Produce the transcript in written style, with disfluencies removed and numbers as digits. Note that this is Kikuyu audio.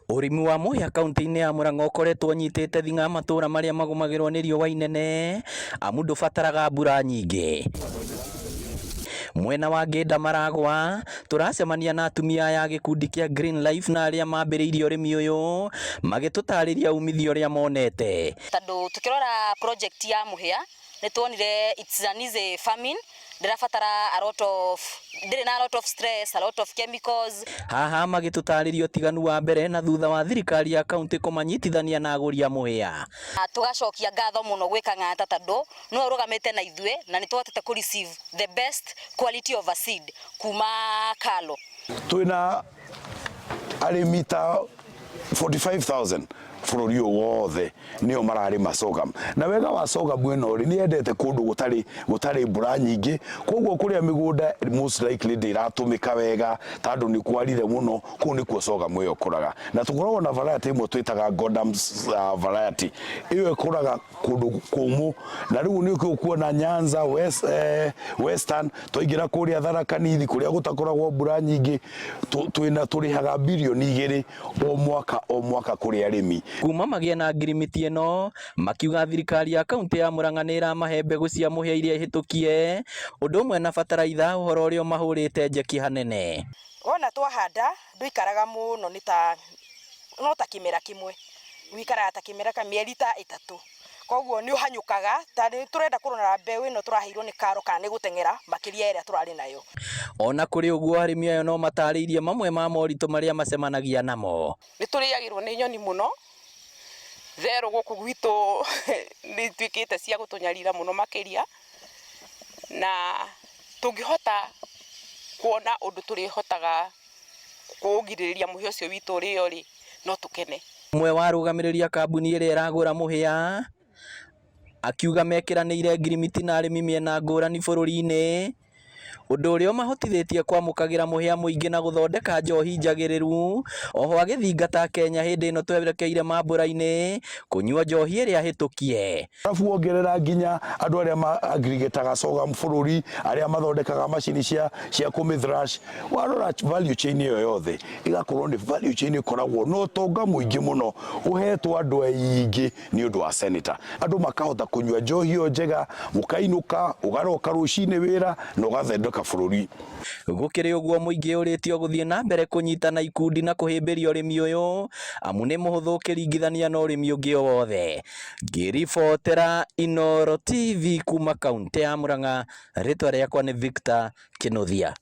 Ũrĩmi wa mũhĩa kaunti-inĩ ya Murang'a ũkoretwo ũnyitĩte thing'a matũra marĩa magũmagĩrwo nĩ riũa inene amu ndũbataraga mbura nyingĩ. Mwena wa Ngĩnda Maragwa, tũracemania na atumia aya a gĩkundi kĩa Green Life na arĩa mambĩrĩirie ũrĩmi ũyũ magĩtũtarĩria umithio ũrĩa monete. Tondũ tukĩrora project ya mũhĩa nĩ tuonire it's an easy farming, ndĩrabatara a lot of, ndĩrĩ na a lot of stress, a lot of chemicals. Haha magĩtũtarĩria ũtiganu wa mbere na thutha wa thirikari ya kaunti kũmanyitithania na agũri a mũhĩa. Tũgacokia ngatho mũno gwĩ Kang'ata tondũ nĩwe ũrũgamĩte na ithuĩ na nĩ tũhotete kũ receive the best quality of a seed kuma Kalo. Twĩna arĩmi ta 45,000 bũrũri ũyũ wothe nĩo mararĩma sorghum. Na wega wa sorghum ĩno rĩ, nĩ yendete kũndũ gũtarĩ gũtarĩ mbura nyingĩ, koguo kũrĩa mĩgũnda most likely ndĩratũmĩka wega tondũ nĩ kwarire mũno, kũu nĩkuo sorghum ĩyo ĩkũraga. Na tũkoragwo na variety ĩmwe twĩtaga Godams variety, ĩyo ĩkũraga kũndũ kũmũ, na rĩu nĩ ũkuona Nyanza, West, Western, twaingĩra kũrĩa Tharaka Nithi kũrĩa gũtakoragwo mbura nyingĩ, twĩna tũrĩhaga birioni 2 o mwaka o mwaka kũrĩ arĩmi. Kuma magĩe na ngirimiti ĩno, makiuga thirikari ya kaunti ya Murang'a nĩ ĩramahe mbegũ cia mũhĩa iria hĩtũkie, ũndũ ũmwe na bataraitha, ũhoro ũrĩa ũmahũrĩte njeki hanene. Wona twahanda ndũikaraga mũno, nĩ ta no ta kĩmera kĩmwe, wĩikaraga ta kĩmera ka mĩeri ta 3, koguo nĩ ũhanyũkaga ta nĩ tũrenda kũrora mbeũ ĩno tũraheirwo nĩ KALRO kana nĩ gũteng'era makĩria ĩrĩa tũrarĩ nayo. Ona kũrĩ ũguo, arĩmi aya no matarĩirie mamwe ma moritũ marĩa macemanagia namo. Nĩ tũrĩagĩrwo nĩ nyoni mũno, therũ gũkũ gwitũ nĩ ituĩkĩte cia gũtũnyarira mũno makĩria, na tũngĩhota kuona ũndũ tũrĩhotaga kũũgirĩrĩria mũhĩa ũcio witũ ũrĩo rĩ, no tũkene. Ũmwe wa arũgamĩrĩri a kambuni ĩrĩa ĩragũra mũhĩa akiuga mekĩranĩire ngirimiti na arĩmi mĩena ngũrani bũrũri-inĩ, ũndũ ũrĩa ũmahotithĩtie kwamũkagĩra mũhĩa mũingĩ na gũthondeka njohi njagĩrĩru. Oho agĩthingata Kenya hĩndĩ ĩno twerekeire mambũra-inĩ kũnyua njohi ĩrĩa hĩtũkie. Arabu wongerera nginya andũ arĩa ma aggregataga sorghum bũrũri, arĩa mathondekaga macini cia kũmĩ thrash, warora value chain ĩyo yothe ĩgakorwo nĩ value chain ĩkoragwo na ũtonga mũingĩ mũno ũhetwo andũ aingĩ nĩ ũndũ wa senator. Andũ makahota kũnyua njohi ĩyo njega, mũkainũka, ũgaroka rũcinĩ wĩra na ũgathondeka bũrũri. Gũkĩrĩ ũguo, mũingĩ ũrĩtio gũthiĩ na mbere kũnyitana ikundi na kũhĩmbĩria ũrĩmi ũyũ amu nĩ mũhũthũ ũkĩringithania na ũrĩmi ũngĩ o wothe. Ngĩribotera Inooro TV kuma kaunti ya Murang'a, rĩtwa rĩakwa nĩ Victor Kinuthia.